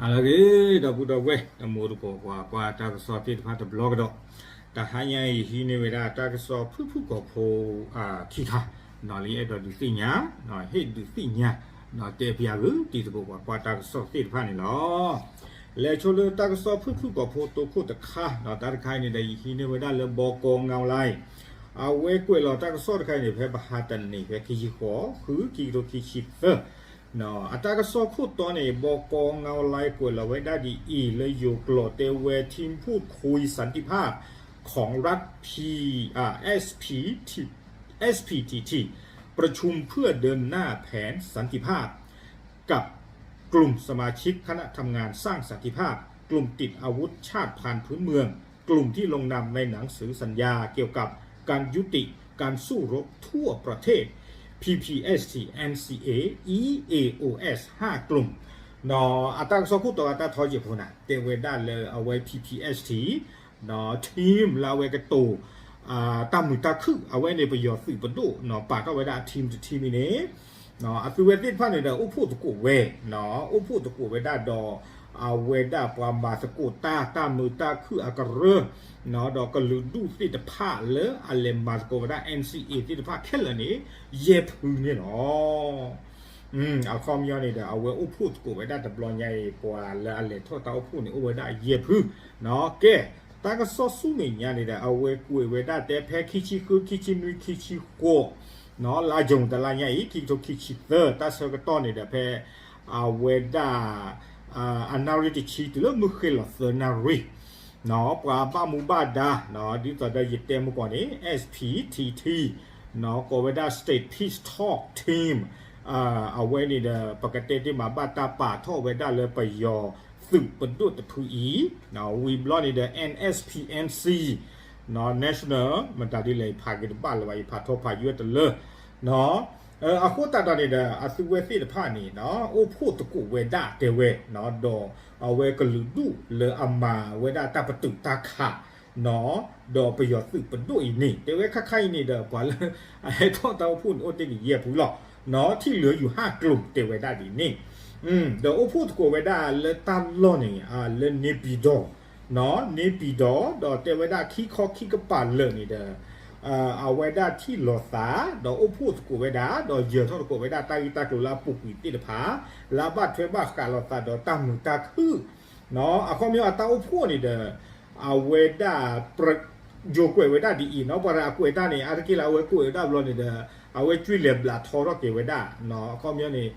ဟါလၢအဂ့ၤ ဒီပုၢ်ဒီဝဲၢ် တမိၢ်တကိး ပှၤကွၢ်တၢ်ကစီၣ်သ့ၣ်တဖၣ်တဘျီကဒီး, တဟါညါအံၤ ဟံးန့ၢ်ဝဲဒၣ်တၢ်ကစီၣ်ဖုၣ်ဖုၣ်ကိာ်ဖိ ခံခါ နီၢ်လံအဲၣ်ဒိးဒုးသ့ၣ်ညါ, ဟ့ၣ်ဒုးသ့ၣ်ညါ, တဲပယၤဂုာ်တံၤသကိး ပှၤကွၢ်တၢ်ကစီၣ်သ့ၣ်တဖၣ်န့ၣ်လီၤ. လဲၤဆိလၢတၢ်ကစီၣ်ဖုၣ်ဖုၣ်ကိာ်ဖိတိခိၣ်တခါ ဒီးတၢ်တခါအံၤန့ၣ်ဒီး ယဟံးန့ၢ်ဝဲဒၣ်လၢ ဘီကီငါလၢ် အဝဲကွဲးလီၤတၢ်ကစီၣ်တခါအံၤန့ၣ် ဖဲပဟါတနံၤ ဖဲခံဆံဃိး ဃု ခံကထိခံဆံသၢ အတၢ်ကစီၣ်ခိၣ်တီန့ၣ် ဘီကီငါလၢ်ကွဲးလီၤဝဲဒၣ်ဒ်အံၤ လၢယိၤကျိာ်တဲဝဲ ทีมพูดคุยสันติภาพของรัฐ P- อ่า S P T S P T T ประชุมเพื่อเดินหน้าแผนสันติภาพ กับกลุ่มสมาชิกคณะทำงานสร้างสันติภาพ กลุ่มติดอาวุธชาติพันธุ์พื้นเมือง กลุ่มที่ลงนามในหนังสือสัญญาเกี่ยวกับการยุติการสู้รบทั่วประเทศ พีพีเอสที เอ็นซีเอ อีเอโอเอส ห้ากลุ่ม အတၢ်ကစီၣ်ခိၣ်တီအတၢ်ထီက့ၤဖိန့ၣ် တဲဝဲဒၣ်လၢအဝဲ P P S T team လၢအဝဲကတိၤ တၢ်မုာ်တၢ်ခုၣ် အဝဲန့ၣ်ပယီၤသုးပဒိၣ် ပာ်ထီၣ်ဝဲဒၣ်အ team တ team အံၤန့ၣ် အသုဝဲသ့ၣ်တဖၣ်န့ၣ်ဒီး အိၣ်ဖှိၣ်သကိးဝဲ, အိၣ်ဖှိၣ်သကိးဝဲဒၣ်ဒီး အဝဲဒၣ်ပှၤမၤသကိးတၢ် တၢ်မုာ်တၢ်ခုၣ်အကရၢ ဒီးကလုာ်ဒူၣ်သ့ၣ်တဖၣ်လၢအလဲၤမၤသကိးဝဲဒၣ် N C A သ့ၣ်တဖၣ်ခဲလၢာ်န့ၣ် ယဲၢ်ဖုန့ၣ်လီၤ. အခီပညီန့ၣ်ဒီး အဝဲအိၣ်ဖှိၣ်သကိးဝဲဒၣ်တဘျီညါအံၤ ပှၤလၢအလဲၤထီၣ်တၢ်အိၣ်ဖှိၣ်န့ၣ် အိၣ်ဝဲဒၣ်ယဲၢ်ဖု, ကဲ တၢ်ကစီၣ်ဆူမဲာ်ညါန့ၣ်ဒီး အဝဲကွဲးဝဲဒၣ်တဲဖဲခံဆံဃု ခံဆံနွံ ခံဆံဃိး လါယူၤတလါညါအံၤ ခံကထိခံဆံသၢ တၢ်ဆၢကတီၢ်န့ၣ်ဒီး ဖဲအဝဲဒၣ် အနၣ်ရံၣ်တဆံတုၤလၢမုၢ်ဃ့ၢ်လီၤသၢနၣ်ရံၣ် ပှၤဘၣ်မူဘၣ်ဒါ ဒ်သိးဒီးယတဲမုၢ်ကီၢ်န့ၣ် S P T T ကိးဝဲဒၣ် State Peace Talk Team အဝဲန့ၣ်ဒီး ပကတဲတ့ၢ်မၤဘၣ်တၢ်ပာ်ထီၣ်ဝဲဒၣ်လၢပယီၤသုးပဒိၣ်တဖုအံၤ ဝံၤဘျီန့ၣ်ဒီး N S P N C National မတၤဒ်လဲၣ် ယဖးက့ၤတဘၣ်လၢၤဘၣ် ယဖးထီဖးယွဲၢ်တလၢ အဃိသတးဒီးန့ၣ်ဒီး အသုဝဲသ့ၣ်တဖၣ်န့ၣ် အိၣ်ဖှိၣ်သကိးဝဲဒၣ်တဲဝဲ ဒီးအဝဲကလုာ်ဒူၣ်လၢအမၤဝဲဒၣ်တၢ်ပတုာ်တၢ်ခး ဒီးပယီၤသုးပဒိၣ်အံၤန့ၣ် တဲဝဲခါခါအံၤန့ၣ်ဒီး ပှၤလၢအဟဲထီၣ်တၢ်အိၣ်ဖှိၣ်န့ၣ် အိၣ်တ့ၢ်န့ၣ်ယဲၢ်ဖုလီၤ. ထံၣ်လၢာ်ယူၤဟးကျိၤတဲဝဲဒၣ်ဒ်န့ၣ် ဒီးအိၣ်ဖှိၣ်သကိးဝဲဒၣ်လၢတၢ်လီၢ်န့ၣ် လၢန့ပံၤဒီး န့ပံၤဒီး ဒီးတဲဝဲဒၣ်ခံခီခံကပၤလၢာ်န့ၣ်ဒီး အဝဲဒၣ်ထံၣ်လိာ်သး ဒီးအိၣ်ဖှိၣ်သကိးဝဲဒၣ် ဒီးယၢၤထီၣ်သကိးဝဲဒၣ်တၢ်ဂ့ၢ်တၢ်ကျိၤလၢအပူၤကွံာ်သ့ၣ်တဖၣ် လၢအဘၣ်ထွဲဘၣ်ဃးလိာ်သးဒီးတၢ်မုာ်တၢ်ခုၣ် အခီပညီအတၢ်အိၣ်ဖှိၣ်န့ၣ်ဒီး အဝဲဒၣ် ယိၤကွဲးဝဲဒၣ်ဒ်အံၤ ပှၤအကွဲးတၢ်န့ၣ် အါတက့ၢ်လၢအဝဲကွဲးဝဲဒၣ်ဘျီန့ၣ်ဒီး အဝဲကွံာ်လဲၤဘျးထီထီၣ်က့ၤဝဲဒၣ် အခီပညီန့ၣ်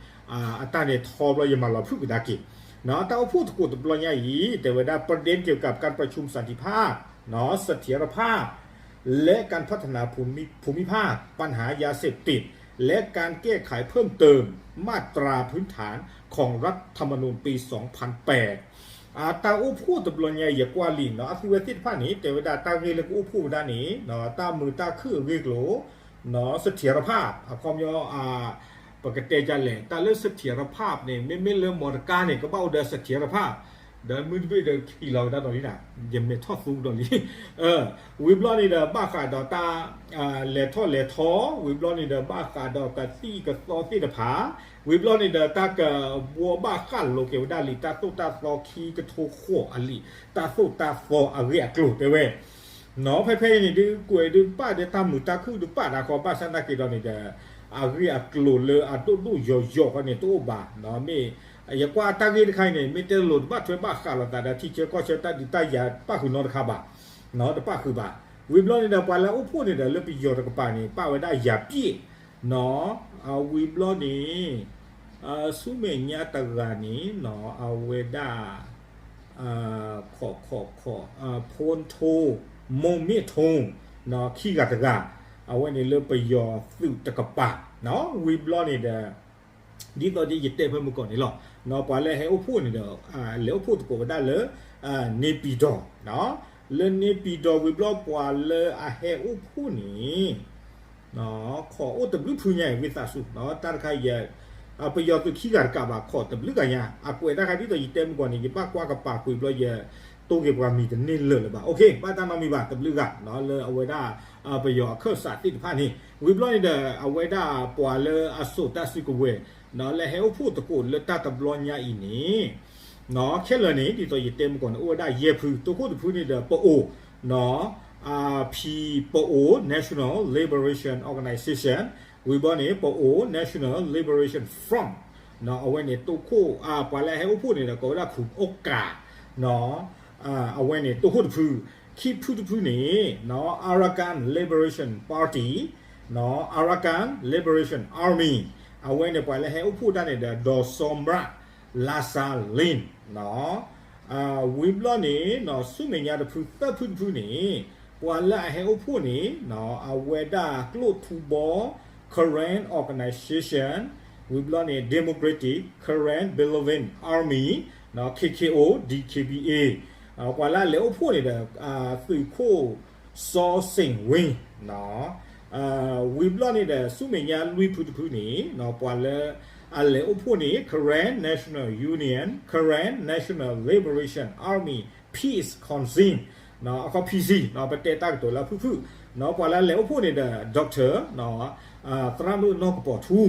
အတၢ်န့ၣ်ထီဘျီယမၤလီၤဖုၣ်ကဒါက့ၤ တၢ်အိၣ်ဖှိၣ်သကိးတဘျီညါအံၤ တဲဝဲဒၣ် ประเด็นเกี่ยวกับการประชุมสันติภาพ เสถียรภาพ และการพัฒนาภูมิภาค ปัญหายาเสพติดและการแก้ไขเพิ่มเติมมาตราพื้นฐานของรัฐธรรมนูญปีสองพันแปด အတၢ်အိၣ်ဖှိၣ်တဘျီညါအံၤ ယကွၢ်လံနီၤ အသုဝဲသ့ၣ်တဖၣ်န့ၣ် တဲဝဲဒၣ်တၢ်ဂ့ၢ်လၢကအိၣ်ဖှိၣ်ဝဲဒၣ်န့ၣ် တၢ်မုာ်တၢ်ခုၣ်အဂ့ၢ်အကျိၤ เสถียรภาพ အခီပညီ ပကတဲဒ်လဲၣ် တၢ်လၢ เสถียรภาพ န့ၣ် မ့မ့ၢ်လၢ မော်တော်ကား န့ၣ် ကဘၣ်အိၣ်ဒီး เสถียรภาพ ဒီးမုၢ်တဘ့ၣ်ဒီးကဟံးလီၤကဒါဒီးလံနီၤ ယမဲာ်ထီၣ်သူကဒီးလံ ဝံၤဘျီန့ၣ်ဒီး ဘၣ်ဃးဒီးတၢ် လဲၤထီၣ်လဲၤထီ ဝံၤဘျီန့ၣ်ဒီး ဘၣ်ဃးဒီးကသံၣ်ကသီသ့ၣ်တဖၣ် ဝံၤဘျီန့ၣ်ဒီး တၢ်ကဘှီဘၣ်ဃးလိာ်က့ၤဝဲဒၣ်လံာ်တၢ်သိၣ်တၢ်သီခံကထိဃိးအလံာ် တၢ်သိၣ်တၢ်သီအဂ့ၢ်အကျိၤတဲဝဲ နီၤ ဖဲဖဲအံၤန့ၣ် ဒုးကွဲးဒုးပာ်ဒီးတၢ်မုာ်တၢ်ခုၣ်ဒုးပာ်ဒၣ်ဃီ ဘၣ်ဆၣ်သနာ်က့ဒီးန့ၣ်ဒီး အဂ့ၢ်အကျိၤလၢအဒိၣ်ဒိၣ်ယိာ်ယိာ်ဃီန့ၣ် တအိၣ်ဘၣ် မ့ၢ် ယကွၢ်တၢ်ဂ့ၢ်တခါအံၤန့ၣ် မ့ၢ်တဲလိၤတဘၣ်ထွဲဘၣ်ဃးလိာ်သးဒီးထံဆၢကီၢ်ဆၢတၢ်ဒုးတၢ်ယၤပၣ်ဃုာ်နီတခါဘၣ် တပၣ်ဃုာ်ဘၣ် ဝံၤဘျီန့ၣ်ဒီး ပှၤလၢအအိၣ်ဖှိၣ်န့ၣ်ဒီး လၢပယီၤတကပၤန့ၣ် ပာ်ဝဲဒၣ်ယၤပျဲၢ် နီၤ ဝံၤဘျီန့ၣ် ဆူမဲာ်ညါတဂၤန့ၣ်နီၤ အဝဲဒၣ် ခိးခိးခိး ဖိထိ မိၢ်မ့ၣ်ထိ ခံဂၤတဂၤ အဝဲန့ၣ်လၢပယီၤသုးတကပၤ ဝံၤဘျီန့ၣ်ဒီး ဒ်သိးဒ်ယတဲဖဲမုၢ်ကီၢ်န့ၣ်လီၤ ပှၤလၢအဟဲအိၣ်ဖှိၣ်န့ၣ်ဒီး လဲၤအိၣ်ဖှိၣ်သကိးဝဲဒၣ်လၢ န့ပံၤဒီး လၢန့ပံၤဒီးဝံၤဘျီ ပှၤလၢအဟဲအိၣ်ဖှိၣ်န့ၣ် ခိးအိၣ်တဘျုးဖုညါအံၤ ဝံသးစူၤ တၢ်တခါအံၤ ပယီၤသုးခံဂၤတကးဘၣ် ခိးတဘျုးဂၤညါ အကွဲးတၢ်ခါဒ်သိးယတဲမုၢ်ကီၢ်န့ၣ် ယဘၣ်ကွၢ်ကပၤကွံာ်ဘျီ ယတိၢ်က့ၤပှၤမံၤတန့ၢ်လၢာ်လၢၤဘၣ် ဘၣ်တၢ်နီတမံၤဘၣ် တဘျုးဂၤ လၢအဝဲဒၣ် ပယီၤအခၢၣ်စးသ့ၣ်တဖၣ်န့ၣ် ဝံၤဘျီန့ၣ်ဒီး အဝဲဒၣ်ပှၤလၢအစိာ်တၢ်စုကဝဲၤ လၢဟဲအိၣ်ဖှိၣ်သကိးလၢတၢ်တဘျီညါအံၤန့ၣ် ခဲလၢာ်န့ၣ် ဒ်သိးယတဲမုၢ်ကီၢ်န့ၣ် အိၣ်ဝဲဒၣ်ယဲၢ်ဖု, တိခိၣ်တဖုန့ၣ်ဒီးပအိၣ်, နီၢ်, အဖံပအိၣ် National Liberation Organization, ဝံၤဘျီန့ၣ် ပအိၣ် National Liberation Front, နီၢ်, အဝဲန့ၣ်တိခိၣ်, ပှၤလၢအဟဲအိၣ်ဖှိၣ်န့ၣ်ဒီး ကိးဝဲဒၣ် ခုၣ်အိၣ်ကး, နီၢ်, အဝဲန့ၣ်တိခိၣ်တဖု, ခံဖုတဖုန့ၣ်, နီၢ်, Arakan Liberation Party, နီၢ်, Arakan Liberation Army, အဝဲန့ၣ်ပှၤလၢဟဲအိၣ်ဖှိၣ်တၢ်န့ၣ်ဒီး ဒီးစီၤမျး လါစၢ်လ့ၣ်, နီၢ်, ဝံၤဘျီန့ၣ် နီၢ်, ဆူမဲာ်ညါတဖု သၢဖုတဖုန့ၣ်, ပှၤလၢအဟဲအိၣ်ဖှိၣ်န့ၣ် နီၢ်, အဝဲဒၣ်ကျိၣ်ထူဘီ Karen Organization, ဝံၤဘျီန့ၣ် Democratic Karen Beloved Army, နီၢ်, K K O, D K B A, ပှၤလၢအလဲၤအိၣ်ဖှိၣ်န့ၣ်ဒီး သုးခိၣ်စီၤစ့ၣ်ဝ့, နီၢ်, ဝံၤဘျီန့ၣ်ဒီး ဆူမဲာ်ညါလွံၢ်ဖုတဖုန့ၣ် နီၢ်, ပှၤလၢအလဲၤအိၣ်ဖှိၣ်န့ၣ် Karen National Union, Karen National Liberation Army, Peace Council, နီၢ်, အခီပညီ P C, နီၢ်, ပတဲတၢ်ကတိၤလၢဖုၣ်ဖုၣ်, နီၢ်, ပှၤလၢအလဲၤအိၣ်ဖှိၣ်န့ၣ်ဒီး doctor, နီၢ်, သရၣ်မုၣ်နီၢ်ကပီၤထူ,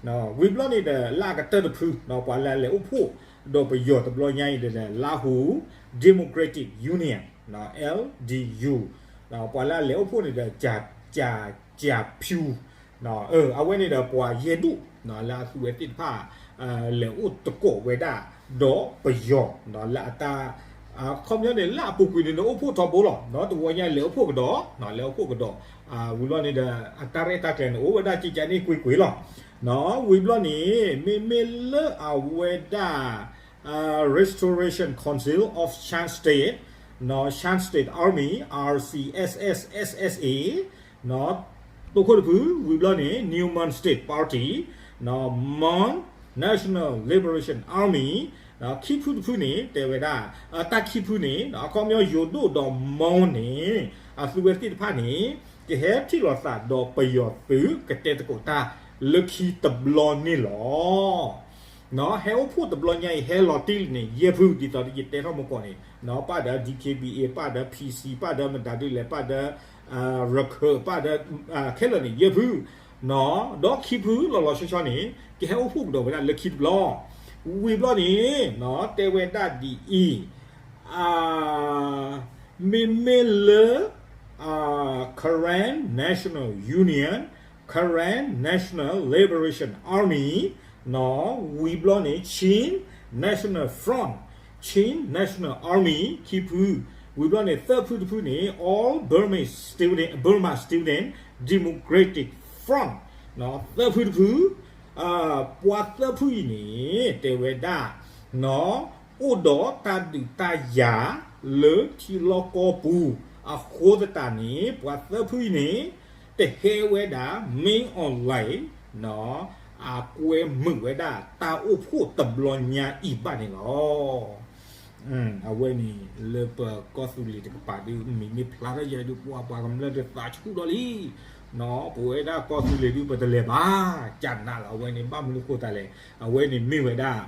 နီၢ်, ဝံၤဘျီန့ၣ်ဒီး လၢအကတၢၢ်တဖု, နီၢ်, ပှၤလၢအလဲၤအိၣ်ဖှိၣ်ဒီးပယီၤတဘျီညါအံၤဒီး Lahu Democratic Union, နီၢ်, L D U, နီၢ်, ပှၤလၢအလဲၤအိၣ်ဖှိၣ်န့ၣ်ဒီး ကၠၣ်, ကၠၣ်ဖၠူ, နီၢ်, အဝဲန့ၣ်ဒီးပှၤယဲၢ်ဒူၣ်, နီၢ်, လၢအသုးဝဲသ့ၣ်တဖၣ် လဲၤအိၣ်တကိးဝဲဒၣ်ဒီးပယီၤ, နီၢ်, လၢအတၢ်, အခီပညီန့ၣ် လၢအပူၤကွံာ်န့ၣ် နအိၣ်ဖှိၣ်ထီဘိလီၤ, နီၢ်, တဝီညါလဲၤအိၣ်ဖှိၣ်ကဒီး, နီၢ်, လဲၤအိၣ်ဖှိၣ်ကဒီး, ဝံၤဘျီန့ၣ်ဒီး အတၢ်ရဲၣ်တၢ်ကျဲၤန့ၣ် အိၣ်ဝဲဒၣ်ကကန့ၣ်ကွ့ၢ်ကွ့ၢ်လီၤ, နီၢ်, ဝံၤဘျီန့ၣ် မ့မ့ၢ်လၢအဝဲဒၣ် Restoration Council of Shan State, နီၢ်, Shan State Army, R C S S, S S A, နီၢ်, တိခိၣ်တဖု, ဝံၤဘျီန့ၣ် Numan State Party, နီၢ်, Mon National Liberation Army, နီၢ်, ခံဖုတဖုန့ၣ် တဲဝဲဒၣ်, တၢ်ခံဖုန့ၣ် အခီပညီယိၤဒိၣ်ဒီး Mon န့ၣ် အသုးဝဲသ့ၣ်တဖၣ်န့ၣ် ကဟဲထံၣ်လိာ်သးဒီးပယီၤသုး ကတဲသကိးတၢ်လၢခံတဘျီန့ၣ်လီၤ. နီၢ်, ဟဲအိၣ်ဖှိၣ်တဘျီညါအံၤ ဟဲလီၤတံၢ်လံန့ၣ် ယဲၢ်ဖု ဒ်သိးယတဲထီၣ်မုၢ်ကီၢ်န့ၣ်, နီၢ်, ပၣ်ဒီး D K B A, ပၣ်ဒီး P C, ပၣ်ဒီးမတၤဒုလဲၣ်, ပၣ်ဒီး ရခၢၣ်, ပၣ်ဒီး ခဲလၢာ်န့ၣ် ယဲၢ်ဖု, နီၢ်, ဒီးခံဖုလီၤလီၤဆီဆီန့ၣ် ကဟဲအိၣ်ဖှိၣ်ကဒီးဝဲဒၣ်လၢခံတဘျီ, ဝံၤဘျီန့ၣ် နီၢ်, တဲဝဲဒၣ်ဒ်အံၤ, မ့မ့ၢ်လၢ Karen National Union, Karen National Liberation Army, နီၢ်, ဝံၤဘျီန့ၣ် Chin National Front, Chin National Army ခံဖု, ဝံၤဘျီန့ၣ် သၢဖုတဖုန့ၣ် All Burmese Student, Burma Student Democratic Front, နီၢ်, သၢဖုတဖု, ပှၤသၢဖုအံၤန့ၣ် တဲဝဲဒၣ်, နီၢ်, အိၣ်ဒီးတၢ်ဒုးတၢ်ယၤလၢထံလီၢ်ကီၢ်ပူၤအဃိသတးန့ၣ် ပှၤသၢဖုအံၤန့ၣ် တဟဲဝဲဒၣ် မင်းအောင်လှိုင် နီၢ်, အကွဲမုာ်ဝဲဒၣ်တၢ်အိၣ်ဖှိၣ်တဘျီညါအံၤဘၣ်န့ၣ်လီၤ. အဝဲန့ၣ်လၢပကီၢ်သူလ့ၤတကပၤဒုး မ့မ့ၢ်ဖျါထီၣ်ယဲဒုး ပှၤ ပှၤကမျၢၢ်ဒုးသးဆူၣ်ထီၣ်လံ, နီၢ်, ပဝဲဒၣ်ကီၢ်သူလ့ၤဒုး ပတလဲၤဘၣ်, ကနးလီၤ. အဝဲန့ၣ် ဘၣ်မနုၤဃိသတးလဲၣ်, အဝဲန့ၣ်မ့ၢ်ဝဲဒၣ်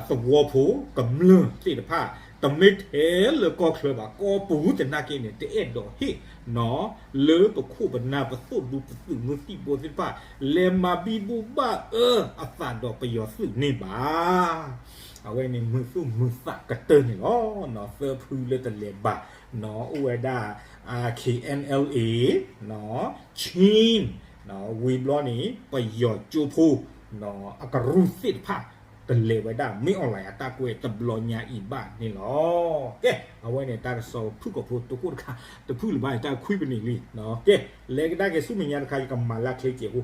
သဝီဖိကမျၢၢ်သ့ၣ်တဖၣ်, တမ့ၢ်ထဲလၢကီၢ်ချၢဘၣ်, ကီၢ်ပူၤသနာ်က့န့ၣ် တအဲၣ်ဒိးဟ့ၣ်, နီၢ်, လၢပခိၣ်ပနၢ်ပသိၣ်ဒူပသုးမုၢ်သံၣ်ဘိသ့ၣ်တဖၣ် လဲၤမၤဘံဘူဘၣ်အၢအသးဒီးပယီၤသုးန့ၣ်ဘၣ်. အဝဲန့ၣ်မုာ်သူၣ်မုာ်သးကတၢၢ်န့ၣ်လီၤ. နီၢ်, သၢဖုလၢတလဲၤဘၣ်, နီၢ်, အိၣ်ဝဲဒၣ် K N L A, နီၢ်, Chin, နီၢ်, ဝံၤဘျီန့ၣ် ပယီၤကၠိဖိ, နီၢ်, အကရူၢ်သ့ၣ်တဖၣ် တလဲၤဝဲဒၣ် မင်းအောင်လှိုင် အတၢ်ကွဲးတဘျီညါအံၤဘၣ်န့ၣ်လီၤ. ကဲ, အဝဲန့ၣ်တၢ်ကစီၣ်ဖုၣ်ကိာ်ဖိတခိၣ်တခါ, တဖုၣ်လၢၤဘၣ်န့ၣ် တၢ်ခွံပနံးလံ. ကဲ, လဲၤကဒါက့ၤဆူမဲာ်ညါတခါ ယကမၤလၢချ့က့ၤအဃိ,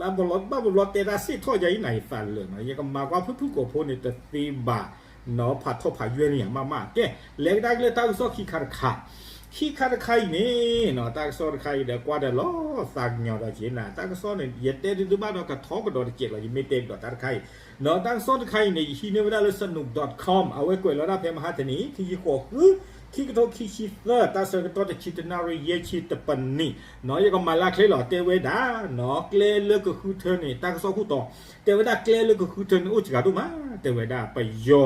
ဘၣ်ဘျီဘၣ်ဘျီတဲတၢ်စ့ၢ်ထီၣ်ယၤအံၤ နၤယသးလၢာ်နီၤ, ယကမၤကွၢ်ဖုၣ်ဖုၣ်ကိာ်ဖိန့ၣ်တသ့ဘၣ်နီၤ, ဖးထီၣ်ဖးယွဲၢ်န့ၣ်ယၤမးမး. ကဲ, လဲၤကဒါက့ၤလၢတၢ်ကစီၣ်ခံခါတခါ, ခံခါတခါအံၤန့ၣ်နီၤ, တၢ်ကစီၣ်တခါအံၤဒီးကွၢ်ဒီးလီၤသးကညီၤဒီးက့ၤနၤ, တၢ်ကစီၣ်န့ၣ် ယတဲဒုးဒုးဘၣ်ဒီးကထီကဒီးတစဲးလီၤ, ယမ့ၢ်တဲကဒီးတၢ်တခါအံၤနီၤ, တၢ်ကစီၣ်တခါအံၤန့ၣ် ယဟံးန့ၢ်ဝဲဒၣ်လၢ Sanook dot com, အဝဲကွဲးလီၤဒၣ်ဖဲမဟါတနံၤ ခံဆံဃိး ဃု ခံကထိခံဆံသၢ, တၢ်ဆၢကတီၢ်တဆံတနၣ်ရံၣ်ယဲၢ်ဆံတပနံးနီၤ, ယကမၤလၢချ့လီၤ, တဲဝဲဒၣ်နီၤ, ကျဲလၢကဃုထၢန့ၣ် တၢ်ကစီၣ်ခိၣ်တီ, တဲဝဲဒၣ်ကျဲလၢကဃုထၢန့ၣ် အိၣ်စှၤဒိၣ်မး, တဲဝဲဒၣ်ပယီၤ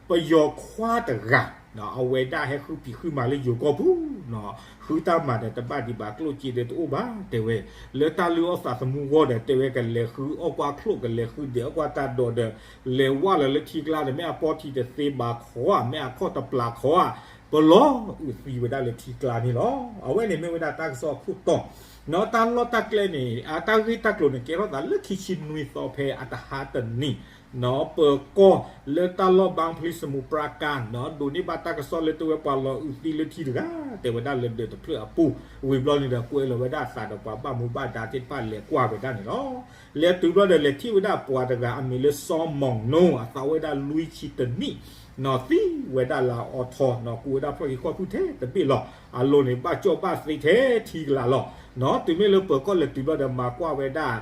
ပယီၤခွါတဂၤ အဝဲဒၣ်ဟဲဃုဖံးဃုမၤလၢယိၤကီၢ်ပူၤ, ဃုတၢ်မၤဒီးတဘၣ်ဒံးဘၣ် ကျိၣ်စ့ဒီးတအိၣ်ဘၣ် တဲဝဲ, လၢတၢ်လုၢ်အီၣ်သးသမူဂီၢ်ဒီး တဲဝဲကလဲၤဃုအီၣ်ကွၢ်ချိၣ် ကလဲၤဃုဒဲးအီၣ်ကွၢ်တၢ်ဒိးဒီး လဲၤဝၢ်လီၤလၢထံကျါဒီး မ့ၢ်အပီၢ်ထံတသ့ဘၣ်ခီဧါ မ့ၢ်အခီၣ်တပျၢ်ခီဧါ ပလီၤအုးသံဝဲဒၣ်လၢထံကျါန့ၣ်လီၤ. အဝဲန့ၣ်မ့ၢ်ဝဲဒၣ်တၢ်ကစီၣ်အခိၣ်တီ, တၢ်လီၢ်တၢ်ကျဲန့ၣ် တၢ်ဂ့ၢ်တၢ်ကျိၤန့ၣ် ကဲထီၣ်သးလၢခံဆံနွံသီဖဲအတဟါတနံၤ ပၢၤကီၢ်လၢတၢ်လီၢ်ဘၣ်ဖျံ စမူးပြၤကၣ် ဒိးန့ၢ်ဘၣ်တၢ်ကစီၣ်လၢတဲဝဲပှၤလီၤအုးသံလၢထံတဂၤ တဲဝဲဒၣ်လၢဒၢးတဖျၢၣ်အပူၤ, ဝံၤဘျီန့ၣ်ဒီး ကွဲးလီၤဝဲဒၣ်အသးဒီးပှၤဘၣ်မူဘၣ်ဒါသ့ၣ်တဖၣ်လဲၤကွၢ်ဝဲဒၣ်န့ၣ်လီၤ. လဲၤတုၤဘျီဒီး လဲၤထံၣ်ဝဲဒၣ်ပှၤတဂၤအမံၤလၢစီၤမီၣ်နိ အသးအိၣ်ဝဲဒၣ်လွံၢ်ဆံတနံၣ် သံဝဲဒၣ်လၢအအိၣ်ထီၣ် ကူးဝဲဒၣ်ဖျီၣ်ခံခီၣ်ဖုၣ်ထဲတဘ့ၣ်လီၤ. အလိၤန့ၣ် ဘၣ်ကၠီၣ်ဘၣ်သ့ထဲထံကလးလီၤ. တုၤမ့ၢ်လၢပၢၤကီၢ်လဲၤတုၤဘျီဒီး မၤကွၢ်ဝဲဒၣ်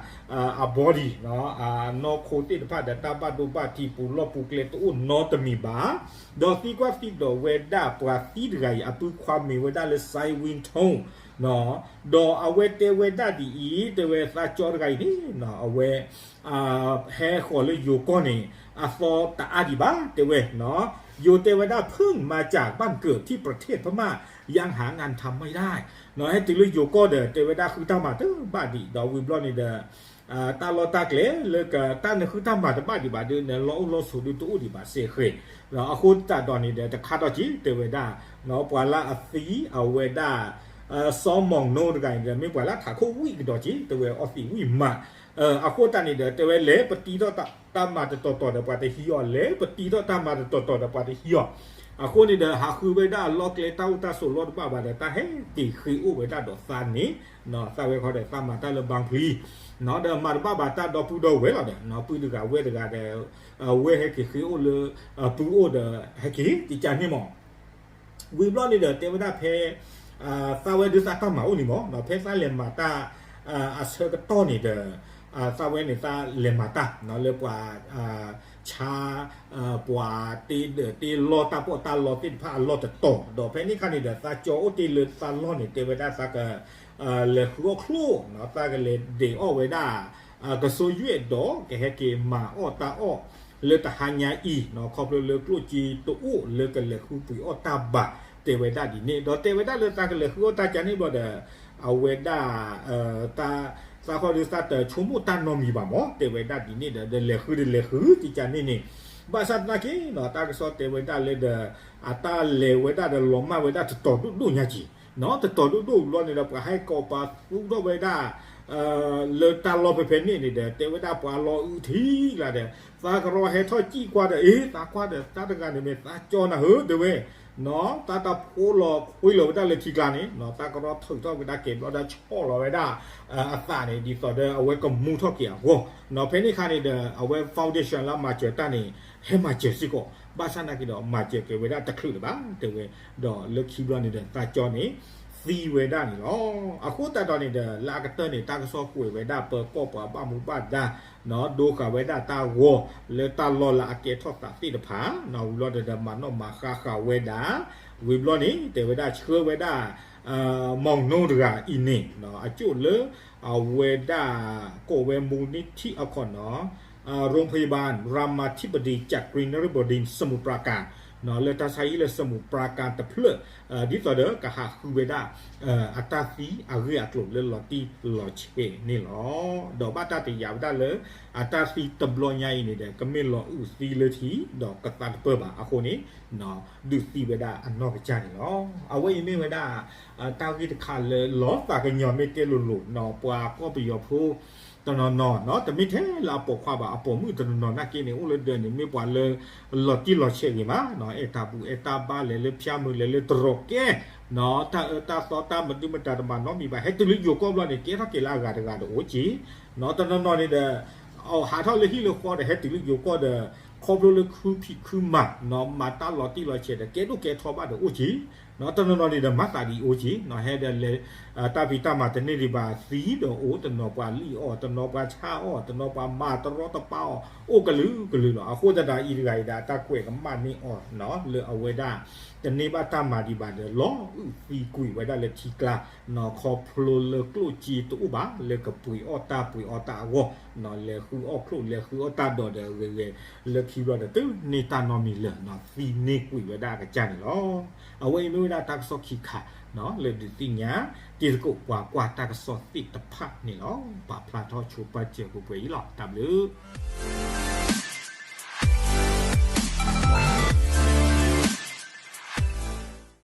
အ body အနီၢ်ခိသ့ၣ်တဖၣ်ဒီး တၢ်ဘၣ်ဒိဘၣ်ထံးပူၤလီၢ်ပူၤကျဲတအိၣ်နီတမံၤဘၣ်, ဒီးသံကွၢ်သံဒိးဝဲဒၣ်ပှၤသံတဂၤအံၤ အပုၢ်ခွါမ့ၢ်ဝဲဒၣ်လၢ စဲဝံထိ ဒီးအဝဲတဲဝဲဒၣ်ဒ်အံၤ တဲဝဲသးကၠီတဂၤအံၤန့ၣ် အဝဲ ဟဲဃီၤလၢယိၤကီၢ်န့ၣ် အသီတအါဒံးဘၣ် တဲဝဲ, ယိၤတဲဝဲဒၣ် เพิ่งมาจากบ้านเกิดที่ประเทศพม่า ยังหางานทำไม่ได้ ဟဲတုၤလၢယိၤကီၢ်ဒီး တဲဝဲဒၣ်ဃုတၢ်မၤတဘၣ်ဒံး ဒီးဝံၤဘျီန့ၣ်ဒီး တၢ်လီၢ်တၢ်ကျဲလၢက တၢ်နဃုတၢ်မၤတဘၣ်ဒံးဘၣ်ဒီး နလီၢ်အိၣ်လီၢ်ဆိးဒုတအိၣ်ဒံးဘၣ်စ့ၢ်ကီး, အဃိသတးဒီးန့ၣ်ဒီး တခါဒီးက့ၤ တဲဝဲဒၣ် ပှၤလၢအသံအဝဲဒၣ် စီၤမီၣ်နိတဂၤန့ၣ်ဒီး မ့ၢ်ပှၤလၢထးခိၣ်ဝံၣ်ကဒီးက့ၤ တဲဝဲအီသံးဝံၣ်မး, အဃိသတးန့ၣ်ဒီး တဲဝဲလဲၤပတံထီၣ်တၢ်မၤတတီၤတီၤဒီးပှၤတဟံးအီၤ လဲၤပတံထီၣ်တၢ်မၤတတီၤတီၤဒီးပှၤတဟံးအီၤ, အဃိန့ၣ်ဒီး ဟးဃုဝဲဒၣ်အလီၢ်ကျဲတၢ်အိၣ်တၢ်ဆိးလီၢ်တဘၣ်ဘၣ်ဒီး တၢ်ဟဲက့ၤဃ့အိၣ်ဝဲဒၣ်ဒီးသးန့ၣ် သးဝဲခီဒီးသးမၤတၢ်လၢဘၣ်ဖျံ ဒီးမၤတဘၣ်ဘၣ်တၢ်ဒီပုၢ်ဒီဝဲၢ်လီၤဒီး ပုၢ်တဂၤဝဲၢ်တဂၤဒီး ဝဲဟဲက့ၤဃ့အိၣ်လၢ ပုၢ်အိၣ်ဒီး ဟဲက့ၤတကးန့ၣ်မး ဝံၤဘျီန့ၣ်ဒီး တဲဝဲဒၣ်ဖဲ သးဝဲဒုးသးတၢ်မၤအိၣ်န့ၣ်မး ဖဲသးလဲၤမၤတၢ် အဆၢကတီၢ်န့ၣ်ဒီး သးဝဲန့ၣ်သးလဲၤမၤတၢ် လၢပှၤ ဆါ ပှၤတ့ဒၢးတ့လီၢ်တၢ်ပီးတၢ်လီသ့ၣ်တဖၣ်အလီၢ်တတီၤ ဒီးဖဲန့ၣ်ခါန့ၣ်ဒီး သးကၠီအိၣ်တ့ၢ်လၢသးလီၢ်န့ၣ် တဲဝဲဒၣ်သးက လဲၤဃုအီၣ်ချိၣ် သးကလဲၤဒဲးအီၣ်ဝဲဒၣ် ကစိယွဲၣ်ဒီး ကဟဲက့ၤမၤအီၣ်တၢ်အီၣ် လၢတဟါညါအံၤ ခီဖျိလၢကျိၣ်စ့တအိၣ်လၢကလဲၤဃုပှ့ၤအီၣ်တၢ်ဘၣ် တဲဝဲဒၣ်ဒ်န့ၣ် ဒီးတဲဝဲဒၣ်လၢသးကလဲၤဃုအီၣ်တၢ်ကန့ၣ်ဘျီဒီး အဝဲဒၣ် သးဃီဒီးသးတဆိကမိၣ်တၢ်နီတမံၤဘၣ်မး တဲဝဲဒၣ်ဒ်န့ၣ်ဒီး ဒီးလဲၤဃုဒီးလဲၤဃု တကးန့ၣ်န့ၣ် ဘၣ်ဆၣ်သနာ်က့ တၢ်ကစီၣ်တဲဝဲဒၣ်လၢဒီး အတၢ်လဲၤဝဲဒၣ်ဒီးလီၤမၢ်ဝဲဒၣ်တတီၤဒိၣ်ဒိၣ်ညါက့ၤ တတီၤဒိၣ်ဒိၣ်ဘျီန့ၣ်ဒီး ပှၤဟဲကိးပှၤသူထီၣ်ဝဲဒၣ် လၢတၢ်လီၢ်ဖဲဖဲန့ၣ်န့ၣ်ဒီး တဲဝဲဒၣ်ပှၤလီၤအုးထံကျါဒီး သးကရီဟဲထီၣ်စံၣ်ကွၢ်ဒီး အ့ သးကွၢ်ဒီးတၢ်တဂၤန့ၣ်မ့ၢ်သးကၠီနၤဧၢ တဲဝဲ တၢ်တၢ်ဖိလီၤခွံလီၤဝဲဒၣ်လၢထံကျါန့ၣ် သးကရီထုးထီၣ်ဝဲဒၣ်ကဲဘျီဒီးဆီၣ်လီၤဝဲဒၣ် အသးန့ၣ် ဒ်သိးဒီးအဝဲကမူထီၣ်က့ၤအဂီၢ် ဖဲန့ၣ်ခါန့ၣ်ဒီး အဝဲ foundation လၢမၤစၢၤတၢ်န့ၣ် ဟဲမၤစၢၤစ့ၢ်ကီး ဘၣ်ဆၣ်သနာ်က့ဒီး မၤစၢၤက့ၤဝဲဒၣ်တချုးလၢၤဘၣ် တဲဝဲ ဒီးလၢခံဘျီန့ၣ်ဒီး သးကၠီန့ၣ် သံဝဲဒၣ်န့ၣ်လီၤ. အဃိသတးဒီးန့ၣ်ဒီး လၢအကတၢၢ်န့ၣ် တၢ်ကစီၣ်ကွဲးဝဲဒၣ်ပၢၤကီၢ်ပှၤဘၣ်မူဘၣ်ဒါ ဒိဃာ်ဝဲဒၣ်တၢ်ဂီၤ လၢတၢ်လီၢ်လၢအကဲထီၣ်သးသ့ၣ်တဖၣ် ဝံၤဘျီဒီးမၤနီၣ်မၤဃါဃာ်ဝဲဒၣ် ဝံၤဘျီန့ၣ် တဲဝဲဒၣ်ဆှၢဝဲဒၣ် မီၣ်နိတဂၤအံၤန့ၣ် အကၠိၣ်လၢ အဝဲဒၣ် ကိးဝဲမူနံထံၣ်အခီၣ်နီၤ โรงพยาบาลรามาธิบดีจักรีนฤบดินทร์สมุทรปราการ လၢတၢ်ဆါဟံၣ်လၢ สมุทรปราการ တဖျၢၣ် ဒ်သိးဒီးကဟးဃုဝဲဒၣ် အတၢ်သံအဂ့ၢ်အကျိၤလၢလီၤတံၢ်လီၤဆဲးန့ၣ်လီၤ. ဒီးဘၣ်တၢ်တယာ်ဝဲဒၣ်လၢ အတၢ်သံတဘျီညါအံၤန့ၣ်ဒီး ကမ့ၢ်လီၤအုးသံလၢထံ ဒီးကသါတပၢၢ်ဘၣ်အဃိန့ၣ် ဒုးသံဝဲဒၣ်အနီၢ်ကစၢ်န့ၣ်လီၤ. အဝဲအံၤမ့ၢ်ဝဲဒၣ် တၢ်ဂ့ၢ်တခါလၢလီၤသးကညီၤမ့ၢ်တဲလိၤလိၤနီၤ ပှၤကီၢ်ပယီၤဖိ တနီၤနီၤနီၤ တမ့ၢ်ထဲလၢအပိာ်ခွါဘၣ် အပိာ်မုၣ်တနီၤနီၤနာ်က့န့ၣ် အိၣ်လၢဒၢးန့ၣ် မ့ၢ်ပှၤလၢ လီၤတံၢ်လီၤဆဲးဂ့ၤမးနီၤ အဲၣ်တၢ်ဘူၣ်အဲၣ်တၢ်ဘါလဲၤလၢဖၠါမုၢ်လဲၤလၢတရီးကဲ နီၤ တၢ်အၢတၢ်သီတၢ်မဒုမတၤတမၤနီတမံၤဘၣ် ဟဲတုၤလၢယိၤကီၢ်ဘျီန့ၣ် ကဲထီၣ်က့ၤလၢအဂၤတဂၤဒီးအိၣ်က့ၤ နီၤ တနီၤနီၤန့ၣ်ဒီး အဟးထီၣ်လၢဟံၣ်လၢဃီဒီး ဟဲတုၤလၢယိၤကီၢ်ဒီး ခီဖျိလၢခုဖံးခုမၤ နီၤ မၤတၢ်လီၤတံၢ်လီၤဆဲးဒီး ကဲဒိၣ်ကဲထီဘၣ်ဒီးအိၣ်က့ၤ တနီၤနီၤန့ၣ်ဒီးမၤသးဒ်အံၤအိၣ်က့ၤ ဟဲဒီးလဲၤ တၢ်ဖံးတၢ်မၤတန့ၢ်ဒံးဘၣ် သံဒီးအိၣ် တနီၤပှၤလံၣ်အီၣ် တနီၤပှၤဆါအီၣ် တနီၤပှၤမၤတရီတပါအီၣ် အိၣ်ကလုာ်ကလုာ်လီၤ. အဃိသတးဒီးအံၤတဂၤအံၤဒီး အတၢ်ကွဲးကမၣ်န့ၢ်အီၤ လၢအဝဲဒၣ် တန့ၢ်ဘၣ်တၢ်မၤဒံးဘၣ်ဒီး လီၤအုၣ်သံကွံာ်ဝဲဒၣ်လၢထံကျါ ခီဖျိလၢကျိၣ်စ့တအိၣ်ဘၣ် လၢကပှ့ၤအီၣ်တၢ်ပှ့ၤအီၣ်တၢ်အဂီၢ် လဲၤဃုအီၣ်ချိၣ် လဲၤဃုအီၣ်တၢ်ဒီးဒီးဂဲၤဂဲၤ လၢခံဘျီဒီး တန့ၢ်တၢ်နီတမံၤလၢၤ သံန့ၢ်ကွံာ်ဝဲဒၣ်အကစၢ်န့ၣ်လီၤ. အဝဲအံၤမ့ၢ်ဝဲဒၣ်တၢ်ကစီၣ်ခံခါ လၢဒုးသ့ၣ်ညါ တံၤသကိးပှၤကွၢ်တၢ်ကစီၣ်သ့ၣ်တဖၣ်န့ၣ်လီၤ. ပာ်ဖျါထီၣ်ဆိပာ်စၢၤပှဲၤပှဲၤအံၤလီၤ. တၢ်ဘျုး